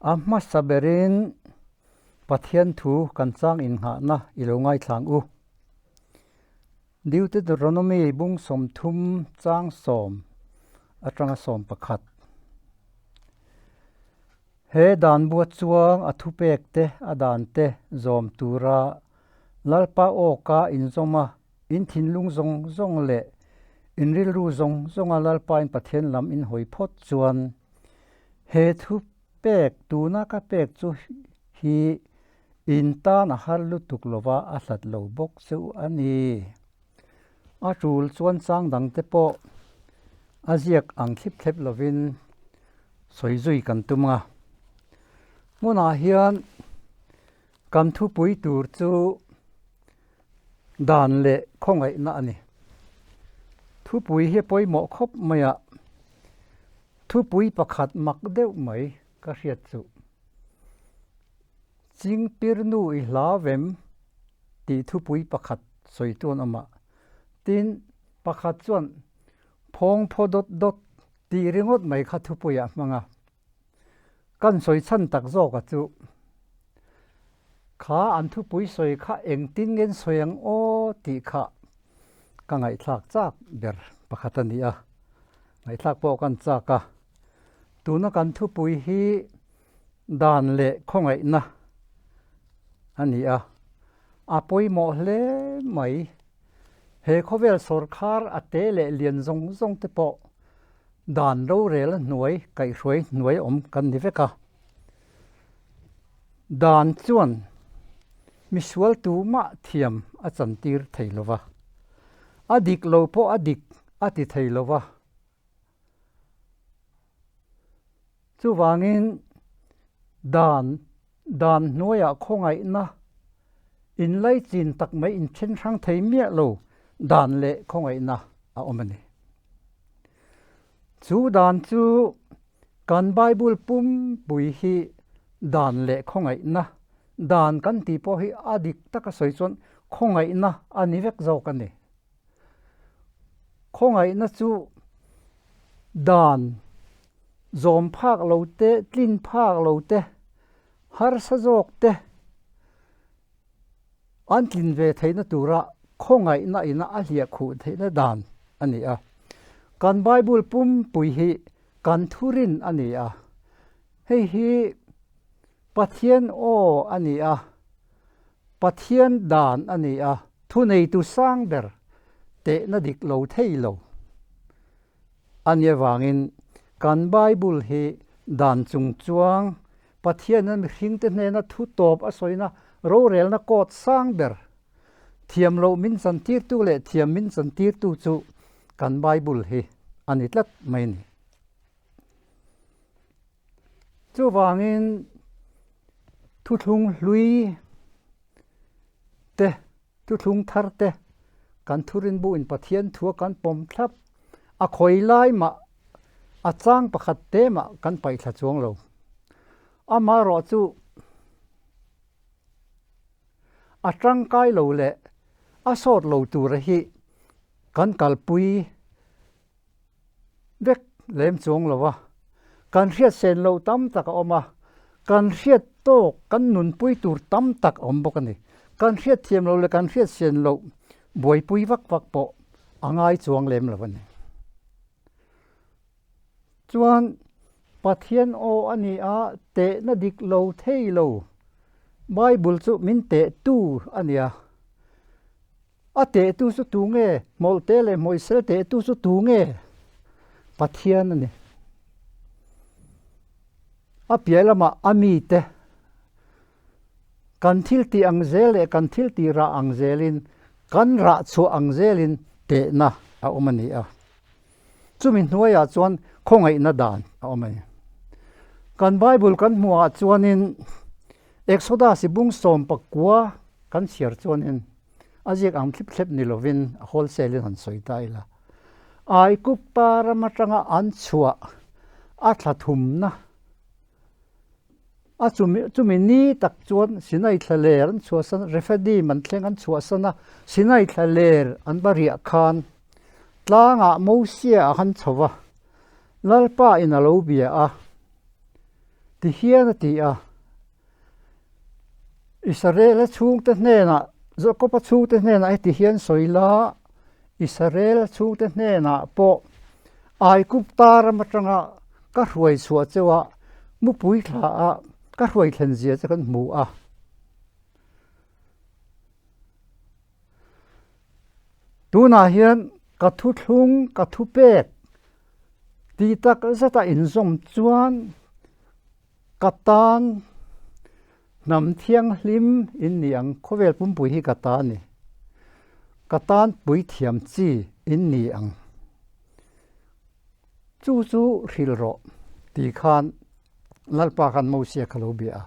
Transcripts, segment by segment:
A hmasa berin Pathian thu kan chang innghahna i lo ngaithlang u. Deuteronomy bung 30 chang 10 atanga 11. He dan bua chuang a thupek te a dan te zawm tura Lalpa awka inzawm a, in thinlung zawng zawng leh in rilru zawng zawnga Lalpa in Pathian lam in hawi phawt chuan he thupek tuna ka pek chu hi in tan a har lutuk lova a hlat lo bawk chu a ni. A tul chuan chang dangte pawh a ziak ang thlip thlep lovin sawi zui kan tum a. Hmunah hian kan thupui tur chu dan leh khawngaihna a ni. Thupui hi pawimawh khawp mai a, thupui pakhat mak deuh mai ka hriat chuh. Chingpirnu i hlau em? tih thupui pakhat sawi chuan awm a. Tin, pakhat chuan phawng phaw dawt dawt tih ringawt mai kha thupuiah hmang a. Kan sawi chhan tak zawk a chu, kha an thupui sawi kha engtin nge an sawi ang aw tih kha ka ngaihthlak chak ber pakhat a ni a. Ngaihthlak pawh kan chak a. Tuna kan thupui hi Dan leh khawngaihna a ni a, a pawimawh hle mai. He khawvel sawrkhar a te leh lian zawng zawng te pawh dan rorel hnuai kaihhruai hnuai awm kan ni vek a. Dan chuan misual tumah thiam a chantir thei lo va, a dik lo pawh a dik a ti thei lo va. Chuvangin dan dan hnuaiah khawngaihna inlaichin tak mai inthen hrang thei miah lo dan leh khawngaihna a awm a ni. Chu dan chu kan Bible pumpui hi dan leh khawngaihna, dan kan tih pawh hi a dik taka sawi chuan khawngaihna a ni vek zawk a ni. Khawngaihna chu dan zawm phak lo te, tlin phak lo te, harsa zawk te an tlin ve theihna tura khawngaihna ina a hliah khuh theihna dan a ni a. Kan Bible pumpui hi kan thurin a ni a. Hei hi Pathian aw a ni a, Pathian dan a ni a, thuneitu sang ber tehna dik lo thei lo a ni avangin kan Bible hi dan chung chuang Pathianin mihringte hnena thu tawp a sawina rorelna court sang ber thiam loh min chantirtu leh thiam min chantirtu chu kan Bible hi a ni tlat mai a ni. Chuvangin thuthlung hlui te, thuthlung thar te kan thurin buhin Pathian thua kan pawm thlap a khawi lai mah a chang pakhat te mah kan paih thla chuang lo. Amaherawh chu a tangkai lo leh a sawt lo tura hi kan kalpui vek lem chuang lo a, kan hriat sen loh tam tak a awm a, kan hriat tawk kan nunpui tur tam tak a awm bawk a ni. Kan hriat thiam loh leh kan hriat sen loh buaipui vak vak pawh a ngai chuang lem lo a ni. Chuan Pathian aw a ni a, tehna dik lo thei lo Bible chu min tehtu a ni a. A tehtu chu tu nge? Hmawlhte leh hmawihsel tehtu chu tu nge? Pathian a ni. A piah lamah a mite kan thil tih ang zel leh kan thil tih rah ang zelin kan rah chhuah ang zelin tehna a awm a ni a. Chumi hnuaiah chuan khawngaihna dan a awm a ni. Kan Bible kan hmuhah chuanin Exodus i bung 19 kan chhiar chuanin a ziak ang thlip thlep ni lovin a wholesale in han sawi ta ila. Aigupta ram atanga an chhuah a thla thumna a chumi chumi ni tak chuan Sinai thla ler an chhuahsan Rephidim an thleng an chhuahsan a, Sinai thla ler an va riah khan tlangah Mosia a han chho va. Lalpa in a lo bia a, ti hian a ti a, Israela chhungte hnenah, Jakoba chhungte hnenah heti hian sawi la, Israela chhungte hnenah pawh Aigupta ram atanga ka hruai chhuah cheu a, mupui thla a ka hruai thlen zia che kan hmu a. Tunah hian ka thuthlung ka thupek tih tak zeta inzawm chuan ka tan hnam thianghlim in ni ang, khawvel pumpui hi ka ta a ni, ka tan puithiam chi in ni ang. Chu chu hrilh rawh tih khan Lalpa khan Mosia kha lo bia a.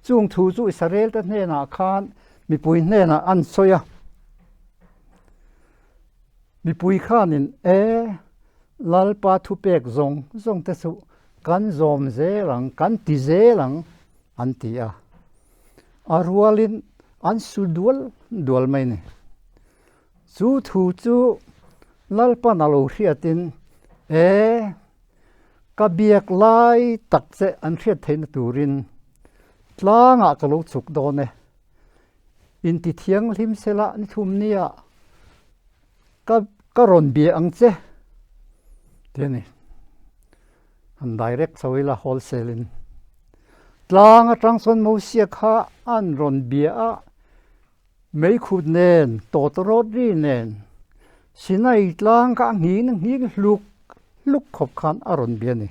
Chung thu chu Israelte hnenah khan mipui hnenah an sawi a. Mipui khanin, E, Lalpa thupek zawng zawng te chu kan zawm zel ang, kan ti zel ang, an ti a. A rualin an su dual dual mai a ni. Chu thu chu Lalpan a lo hriatin, E, Ka biak lai tak che an hriat theihna turin tlangah ka lo chhuk dawn e. Inti thianghlim sela ni thum nia ka ka rawn bia ang che ti a ni. Han direct chho ila wholesale in. Tlang atang chuan Mosia kha an rawn bia a. Meikhut nen, tawtawrawt ri nen, Sinai tlang kha a nghing a nghing hluk hluk khawp khan a rawn bia a ni.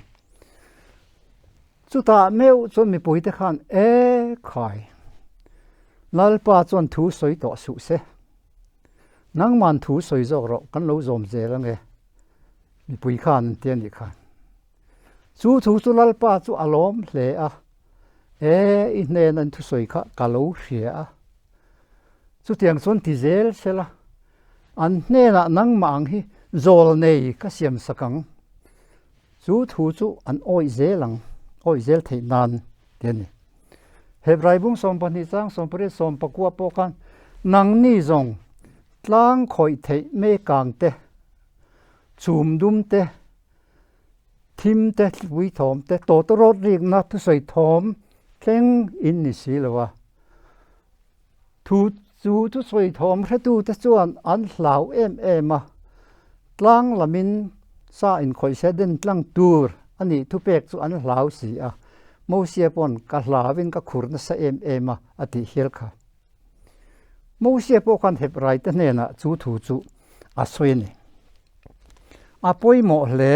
Chutah meuh chuan mipuite khan, E khai, Lalpa chuan thu sawi tawh suh se. Nangman thu sawi zawk rawh, kan lo zawm zel ange, mipui khan an ti a nih kha. Chu thu chu Lalpa chu a lawm hle a, E, i hnen an thusawi kha ka lo hria a. Chutiang chuan ti zel sela, an hnenah nangmah ang hi zawl nei ka siam sak ang. Chu thu chu an awih zel ang, awih zel theih nan ti a ni. Hebrai bung 12 chang 18 19 pawh khan nangni zawng tlang khawih theih mekang te, chhum dum te, Thim te, thlipui thawm te, tawtawrawt rikna thusawi thawm thleng in ni si lo a. Thu chu thusawi thawm hretute chuan an hlau em em a, tlang lamin sa inkhawihse den tlang tur a nih thupek chu an hlau si a, Mosia paw'n ka hlauin ka khur nasa em em a, a tih hial kha. Mosia pawh khan Hebraite hnenah chu thu chu a sawi a ni. A pawimawh hle.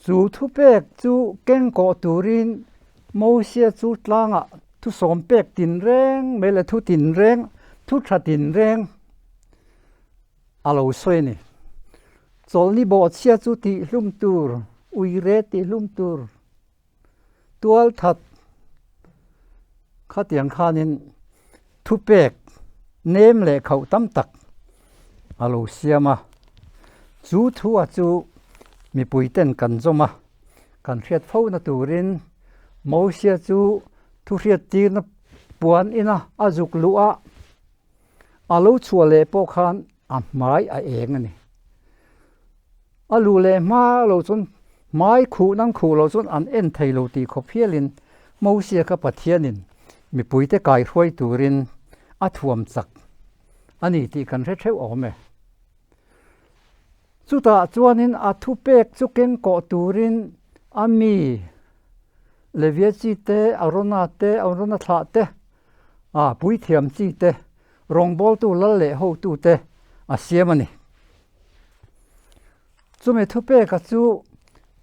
Chu thupek chu kengkawh turin Mosia chu tlangah thusawm pek tinreng mai leh thu tinreng, thu tha tinreng a lo sawi a ni. Chawlhni bawhchhia chu tihhlum tur, uire tihhlum tur. Tual that khatiang khanin thupek nem leh khauh tam tak a lo siam a, chu thu a chu mipui ten kan zawm a, kan hriat fo na turin Mosia chu thu hriat tirna puan ina a zuk luh a, a lo chhuah leh pawh khan a hmai a eng a ni. A luh leh hma lo chuan hmai khuh nang khuh lo chuan an en thei lo tih khawp hialin Mosia kha Pathianin mipuite kaihruai turin a thuam chak a ni tih kan hre theuh awm e. Chutah chuanin a thupek chu keng kawh turin a mi Levia chi te, Arona te, Arona thlah te, a puithiam chi te, rawngbawltu lal leh hotu te a siam a ni. Chumi thupeka chu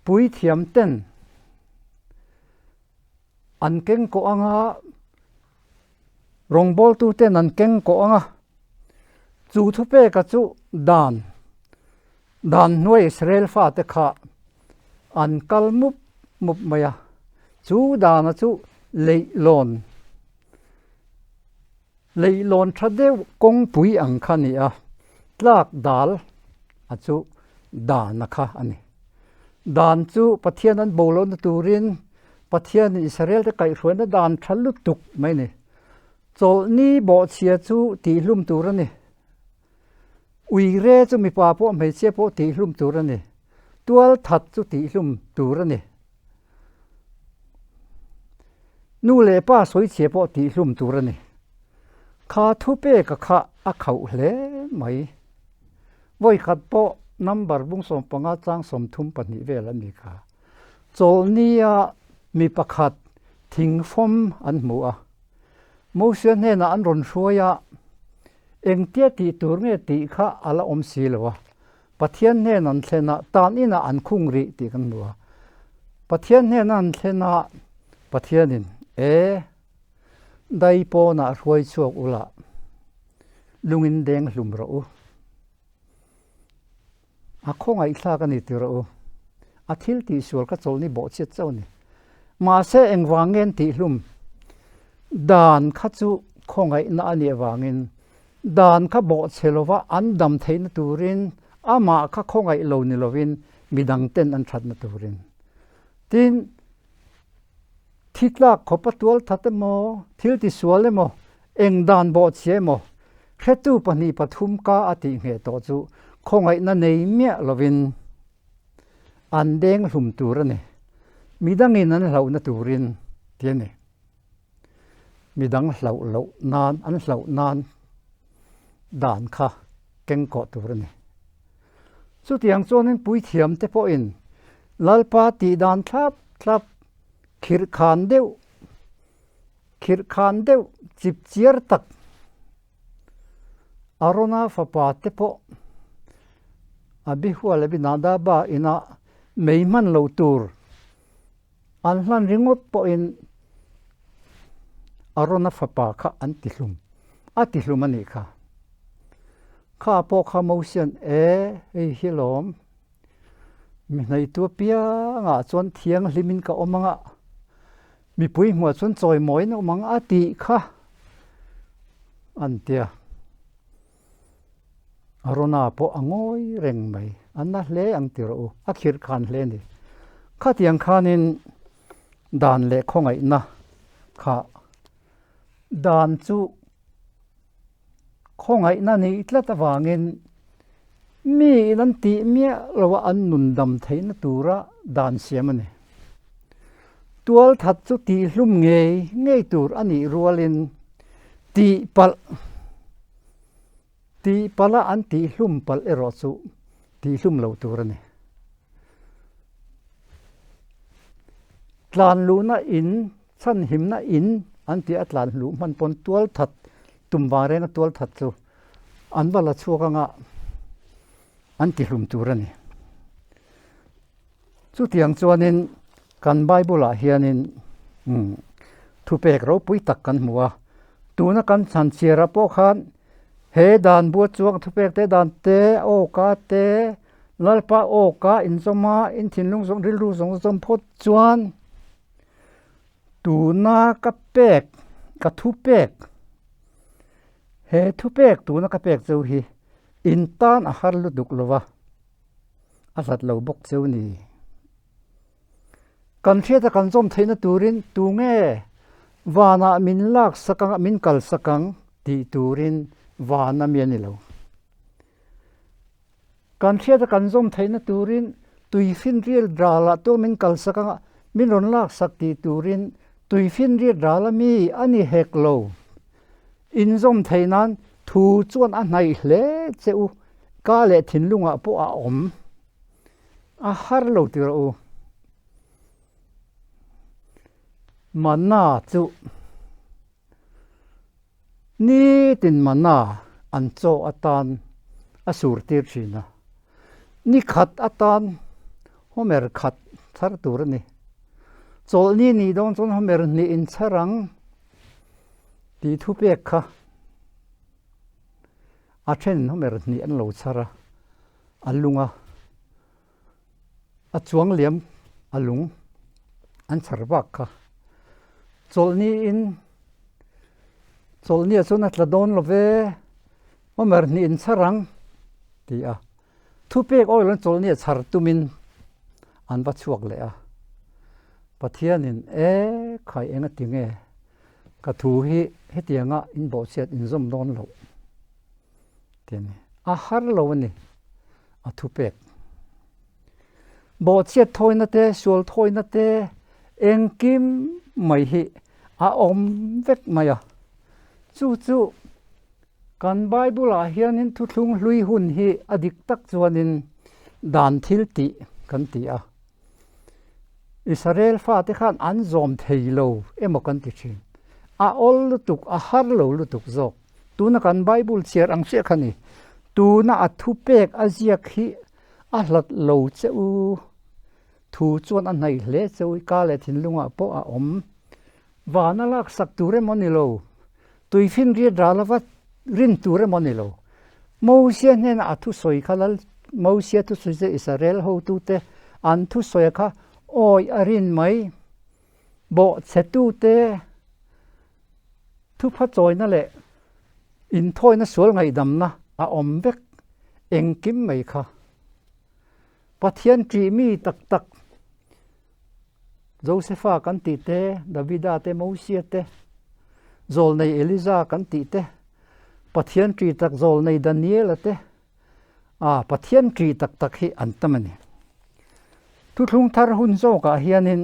puithiam ten an keng kawh ang a, rawngbawltu ten an keng kawh ang a, chu thupeka chu dan, dan hnuai Israel fate kha an kal mup mup mai a, chu dana chu leihlawn. Leihlawn tha deuh kawngpui ang kha a ni a, tlak dal a chu dan a kha a ni. Dan chu Pathian an bo lohna turin Pathianin Israel te kaihhruaina dan tha lutuk mai a ni. Chawlhni bawhchhia chu tihhlum tur a ni. Uire chu mipa pawh hmeichhia pawh tihhlum tur a ni. Tual that chu tihhlum tur a ni. Nu leh pa sawichhia pawh tihhlum tur a ni. Kha thupeka kha a khauh hle mai. Vawikhat pawh number bung 15 chang 32 vel a ni kha. Chawlhnia mi pakhat thingfawm an hmu a. Mosia hnenah an rawn hruai a, engtia tih tur nge tih kha a la awm si lo a. Pathian hnen an thlen a, tan inah an khung rih tih kan hmu a. Pathian hnen an thlen a, Pathianin, E, dai pawnah hruai chhuak ula, lungin deng hlum rawh u. A khawngaihthlak a ni ti rawh u. A thil tihsual ka chawlhni bawhchhiat chauh a ni. Mahse engvang nge an tihhlum? Dan kha chu khawngaihna a nih avangin dan kha bawhchhe lova an dam theihna turin amah kha khawngaih lo ni lovin midang ten an thatna turin. Tin, thi tlak khawpa tual that emaw, thil tisual emaw, eng dan bawhchhia emaw, hretu pahnih pathum ka a tih ngheh tawh chu khawngaihna nei miah lovin an deng hlum tur a ni. Midangin an hlauhna turin ti a ni. Midang hlauh loh nan, an hlauh nan dan kha keng kawh tur a ni. Chutiang chuanin puithiam te pawhin Lalpa tih dan thlap thlap khirh khan deuh, khirh khan deuh chip chiar tak Arona fapa te pawh Abihua leh Abinadaba inah mei hman loh tur An hlan ringawt pawhin Arona fapa kha an ti hlum, a ti hlum a nih kha. Kha pawh kha Mosian, E, hei hi lawm, mi hnaitu apiangah chuan thianghlimin ka awm ang a, mipui hmuah chuan chawimawiin a awm ang a tih kha an tia. Arona pawh a ngawi reng mai, a na hle ang ti rawh u, a khirh khan hle a ni. Khatiang khanin dan leh khawngaihna kha dan chu khawngaihna nih tlat avangin miin an tih miah loha an nun dam theihna tura dan siam a ni. Tualthat chu tihhlum ngei ngei tur a nih rualin tihpalh tihpalha an tihhlum palh erawh chu tihhlum lo tur a ni. Tlan luhna in chhanhimna in an tih a tlan luh hman pawn tualthat tum vang renga tualthat chu an va la chhuak anga an tihlum tur a ni. Chutiang chuanin kan Bible-ah hianin thupek ropui tak kan hmu a, tuna kan chhan chhiarah pawh khan he dan bua chuang thupek te dan te, awka te, Lalpa awka inzawma in thinlung zawng rilru zawng zawm phawt chuan tuna ka pek ka thupek he thupek tuna ka pek chu hi in tan a har lutuk lova. a hlat lo bawk cheu ni. Kan hriata kan zawm theihna turin tunge vanah min lak sak ang a, min kal sak ang tih turin van a mi a ni lo. Kan hriata kan zawm theihna turin tuifinriat ralah tuah min kal sak ang a, min rawn lak sak tih turin tuifinriat ral a mi a ni hek lo. Inzawm theih nan thu chuan a hnaih hle che u, ka leh thinlungah pawh a awm a har lo ti rawh u. Manna chu nitin manna an chaw atan a sur tir thin a, ni khat atan homer khat chhar tur a ni. Chawlhni nih dawn chuan homer hnih inchhar ang. Tih thu pek kha a then homer hnih an lo chhar a, a lung a, a chuang liam a lung an chhar vak kha. Chawlhni in chawlhni ah chuan a tla dawn lo ve, homer hnih in chhar ang ti a. Thupek oil an chawlhni a chhar tumin an va chhuak leh a, Pathianin e khai eng a ti nge ka thu hi hetianga in bawhchhiat in zawm dawn loh ti a ni. A har lo a ni a thupek. Bawhchhiat thawina te, sual thawina te, engkim mai hi a awm vek mai a. Chu chu kan Bible ah hianin thuthlung hlui hun hi a dik tak chuanin dan thil tih kan ti a. Israel fate khan an zawm thei lo emaw kan ti thin. A awl lutuk, a har lo lutuk zawk. Tuna kan Bible chhiar ang chiah kha ni. Tuna a thupek a ziak hi a hlat lo che u. Thu chuan a hnaih hle che u, ka leh thinlungah pawh a awm. Van a laksak tur emaw ni lo, tuifinriat ral ava rin tur emaw ni lo. Mosia hnenah a thusawi kha lal Mosia thusawi chu Israel hotute an thusawi kha awi a rin mai. Bawhchhetute thupha chawina leh inthawina sual ngaihdamna a awm vek engkim mai kha. Pathian ṭih mi tak tak Josefa kan tih te, Davida te, Mosia te, zawlnei Eliza kan tih te, Pathian ṭih tak zawlnei Daniela te, ah Pathian ṭih tak tak hi an tam a ni. Thuthlung thar hun zawkah hianin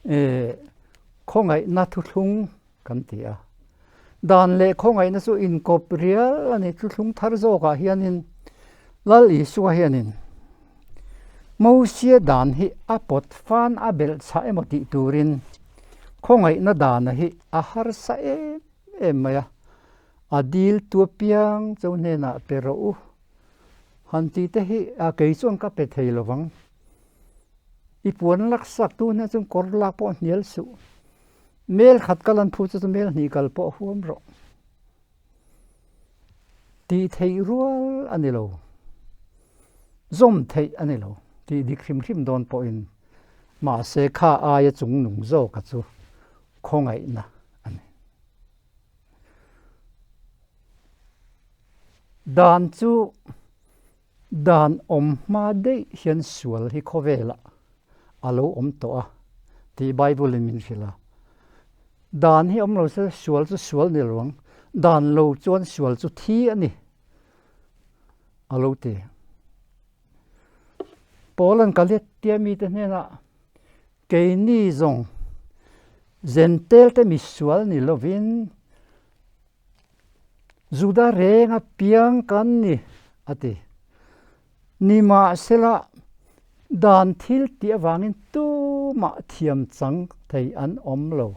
eh khawngaihna thuthlung kan ti a. Dan leh khawngaihna chu inkawp rial a ni. Thuthlung thar zawkah hianin Lal Isua hianin Mosia dan hi a pawt fan a belh chhah emaw tih turin khawngaihna dana hi a harsa em em mai a. A dil tu apiang chu hnenah pe rawh u. Han tih te hi a kei chuan ka pe thei lovang. I puan laksak tu hnen chuan kawr lak pawh hnial suh. Mel khat kal an phu chu chu mel hnih kal pawh huam rawh. Tih theih rual a ni lo. Zawm theih a ni lo. Tih dik hrim hrim dawn pawhin mahse kha aia chung nung zawka chu khawngaihna a ni. Dan chu Dan awm hma daih hian sual hi khawvelah a lo awm tawh a tih Bible in min hrilh a. Dan hi awm lo se sual chu sual ni lo ang, dan lo chuan sual chu thi a ni a lo ti. Paul-a'n Galatia mite hnenah keini zawng Zentelte misual ni lovin Juda reng a piang kan ni, a ti. Nimahsela, dan thil tih avangin tumah thiam chang thei an awm lo.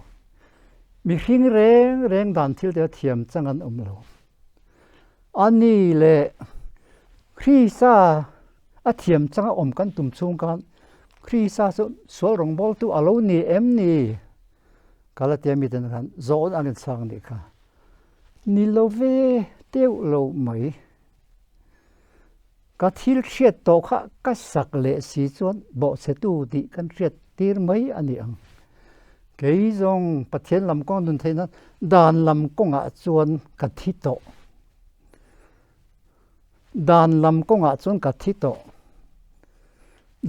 Mihring reng reng dan thil tih a thiam chang an awm lo. A ni leh Krista a thiam changa awm kan tum chhung khan Krista chu sual rawngbawltu a lo ni em ni? Galatia miten khan zawn an inchhang a nih kha. Ni lo ve deuh lo mai. Ka thil hriat tawh kha ka sak leh si chuan bawhchhetu tih kan hriat tir mai a ni ang. Kei zawng Pathian lam kawng nun theih nan dan lam kawngah chuan ka thi tawh. Dan lam kawngah chuan ka thi tawh.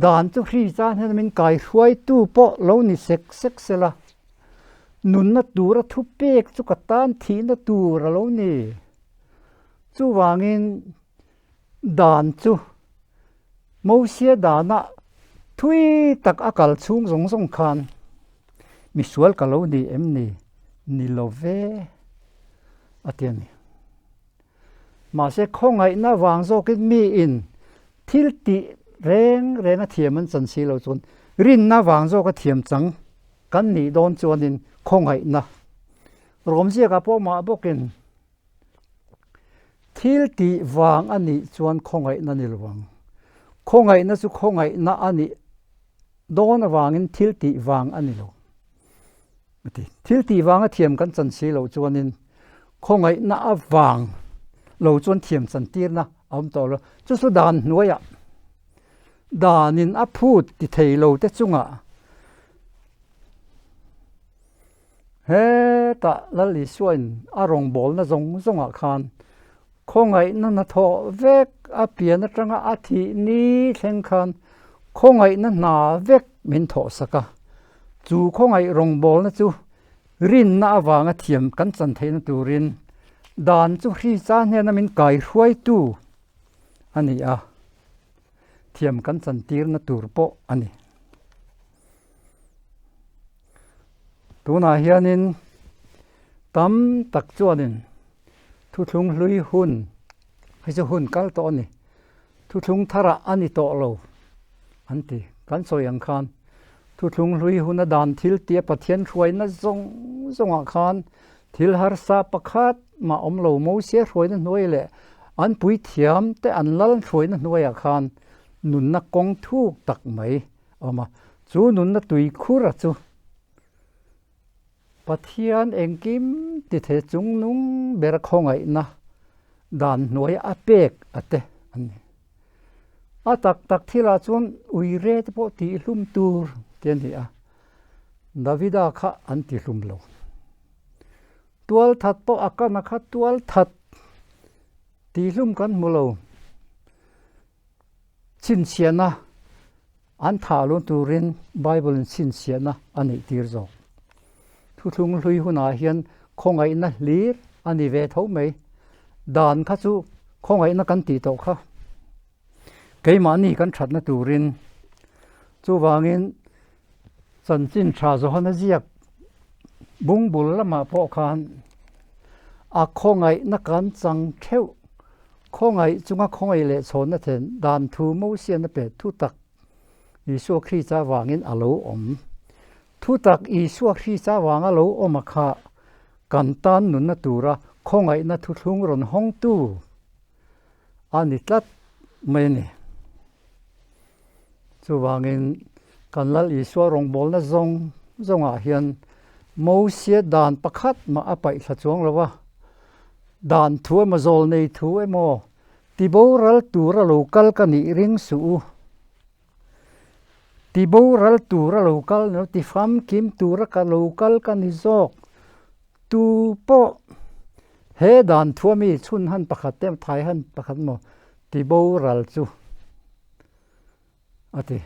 Dan chu hri tan hian min kaihruaitu pawh lo ni sek sek sela, nunna tura thu pek chu ka tan thihna tur a lo ni. Chuvangin dan chu Mosia dana thui tak a kal chhung zawng zawng khan misual ka lo ni em ni? Ni lo ve a ti a ni. Mahse khawngaihna vang zawkin miin thil tih reng reng a thiam an chan si lo chuan rinna vang zawka thiam chang kan nih dawn chuanin khawngaihna Rawmziakah pawh mah bawkin thil tih vang a nih chuan khawngaihna ni lo ang. Khawngaihna chu khawngaihna a nih dawn avangin thil tih vang a ni lo. A ti. Thil tih vanga thiam kan chan si loh chuanin khawngaihna avang lo chuan thiam chan tirna a awm tawh lo. Chu chu dan hnuaiah danin a phut ti thei lo te chungah hetah Lal Isuain a rawngbawlna zawng zawngah khan Khawngaihna hnathawh vek a pian atanga a thih ni thleng khan khawngaihna hna vek min thawh sak a. Chu khawngaih rawngbawlna chu rinna avanga thiam kan chan theihna turin dan chu hri cha hnena min kaihruaitu a ni a. thiam kan chantirna tur pawh a ni. Tunah hianin tam tak chuanin thuthlung hlui hun hei chu hun kal tawh a ni, thuthlung tharah a ni tawh lo an ti. Kan sawi ang khan thuthlung hlui huna dan thil tia Pathian hruaina zawng zawngah khan thil harsa pakhat mah awm lo Mosia hruaina hnuai leh an puithiam te an lal hruaina hnuaiah khan nunna kawng thuk tak mai awm a, chu nunna tuikhura chu Pathian engkim ti thei chung nung ber khawngaihna dan hnuai a pek a te an ni. A tak tak thilah chuan uire te pawh tihhlum tur te a ni a, Davida kha an tihlum lo. Tualthat pawh a kana kha tualthat tihhlum kan hmu lo. Chhinchhiahna an thah lun turin Bible-in chhinchhiahna a neih tir zawk. Thuthlung hlui hunah hian khawngaihna hlir a ni ve tho mai. Dan kha chu khawngaihna kan tih tawh kha. Keimahni kan thatna turin. Chuvangin chanchin tha Johana ziak bungbul lamah pawh khan a khawngaihna kan chang theuh. Khawngaih chunga khawngaih leh chhawnna then dan thu Mosian a pe thutak Isua Krista vangin a lo awm. Thutak Isua Krista vanga lo awm a kha kan tan nunna tura khawngaihna thuthlung rawn hawngtu a ni tlat mai a ni. Chuvangin kan Lal Isua rawngbawlna zawng zawngah hian Mosia dan pakhat mah a paih thla chuang lo a, dan thu emaw zawl nei thu emaw ti boral tura lo kal ka nih ring suh u. Ti boral tura lo kal ni lo, ti famkim tura ka lo kal ka ni zawk. Tu pawh he dan thua mi chhun han pakhat te thai han pakhat maw ti boral chu a ti.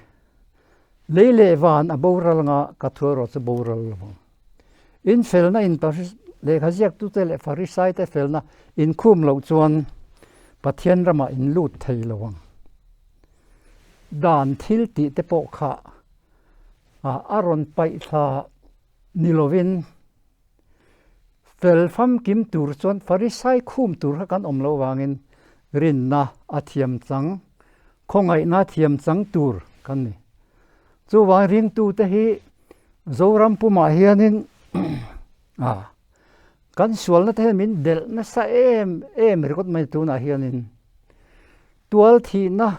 Lei leh van a boral anga ka thu erawh chu boral lo ang. In felna in lehkha ziaktute leh Farisai te felna inkhum loh chuan Pathian ramah in lut thei lo ang. Dan thil tih te pawh kha a rawn paih thla ni lovin fel famkim tur chuan Farisai khum tur kha kan awm loh vangin rinna a thiam chang, khawngaihna thiam chang tur kan ni. Chuvang ringtute hi Zoram pumah hianin kan sualna te hian min delh nasa em em ringawt mai tunah hianin tual thihna,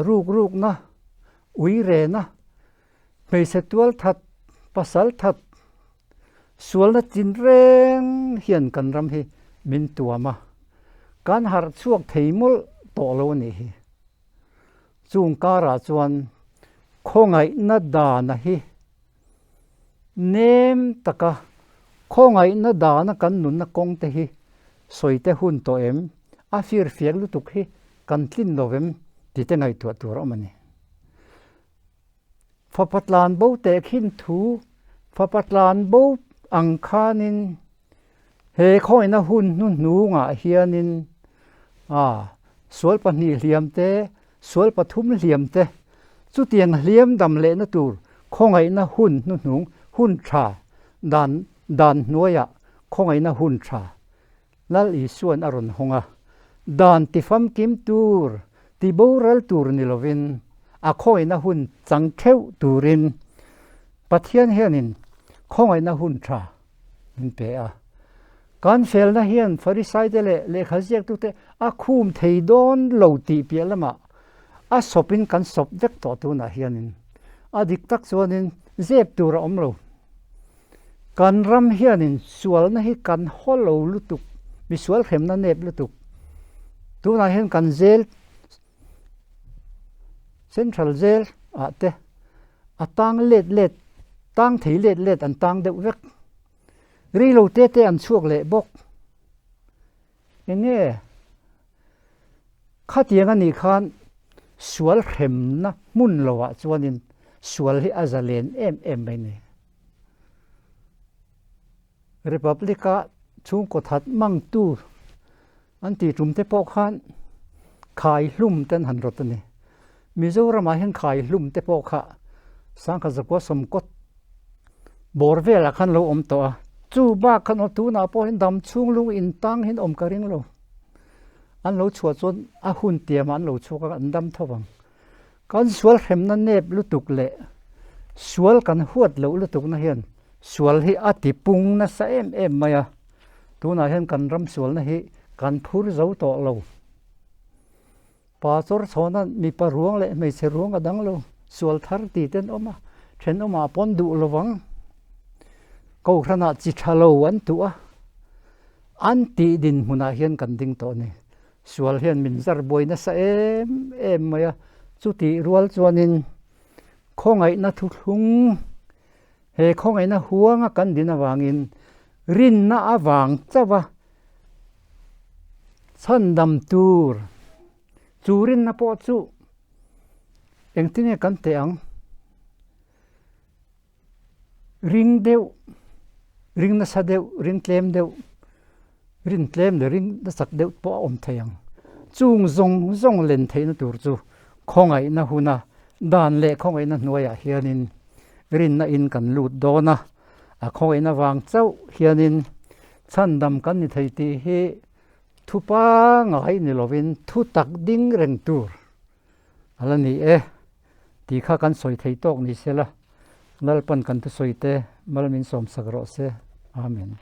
ruk rukna, ui rena, hmeichhe tual that, pasal that, sualna chin reng hian kan ram hi min tuam a, kan harh chhuak thei mawlh tawh lo a nih hi. Chung karah chuan khawngaihna dana hi nem taka khawngaihna dana kan nunna kawng te hi sawi te hun tawh em? A firfiak lutuk hi kan tlin lo vem tih te ngaihtuah tur a awm a ni. Fapa tlan bo teh khin thu, fapa tlan bo ang khanin he khawngaihna hun hnuhnungah hianin a sual pahnih hliam te, sual pathum hliam te, chutiang hliam dam lehna tur khawngaihna hun hnuhnung hun tha dan dan hnuaiah khawngaihna hun tha Lal Isua'n a rawn hawng a, dan tifamkim tur, ti boral tur ni lovin, a khawngaihna hun chang theuh turin Pathian hianin khawngaihna hun tha min pe a. Kan felna hian Farisaite leh lehkha ziaktute a khum thei dawn lo tih piah lamah a sawpin kan sawp vek tawh tunah hianin a dik tak chuanin zep tur a awm lo. Kan ram hianin sualna hi kan haw lo lutuk, misual hremna nep lutuk. Tunah hian kan jail, Central Jail ah te a tang let let, tang thei let let an tang deuh vek. Rei lo te te an chhuak leh bawk. Eng nge khatiang a nih khan sual hremna hmun loah chuanin sual hi a zalen em em mai a ni. Republic-a chhungkaw that mangtu an tih tum te pawh khan khai hlum te an han rawt a ni. Mizoramah hian khai hlum te pawh kha sangkhat zakua sawmkawt bawr velah khan lo awm tawh a, chu bak khan aw tunah pawh hian dam chhung lung in tang hian awm ka ring lo. An lo chhuah chuan a hun tiamah an lo chhuak a, an dam tho vang. Kan sual hremna nep lutuk leh sual kan huat loh lutukna hian sual hi a ti pung nasa em em mai a, tunah hian kan ram sualna hi kan phur zo tawh lo. Pa chawr chhawna mipa ruang leh hmeichhe ruang a dang lo, sual thar ti te an awm a, thenawmah pawn duh lo vang. Kohhranah chi tha lo an tuh a, an tih dinhmunah hian kan ding tawh a ni. Sual hian min zar buai nasa em em mai a, chutih rual chuanin khawngaihna thuthlung, he khawngaihna huanga kan din avangin rinna avang chauh a, Chhandam tur chu rinna pawh chu engtin nge kan teh ang? Ring deuh, ring nasa deuh, ring tlem deuh, rin tlem leh ring nasak deuh pawh a awm thei ang. Chung zawng zawng len theihna tur chu khawngaihna huna dan leh khawngaihna hnuaiah hianin rinna in kan lut dawn a, a khawngaihna vang chauh hianin Chhandam kan ni thei tih hi thu pangai ni lovin thu tak ding reng tur a la ni e tih kha kan sawi thei tawk ni se la, Lalpan kan thusawi te mal min sawmsak rawh se. Amen.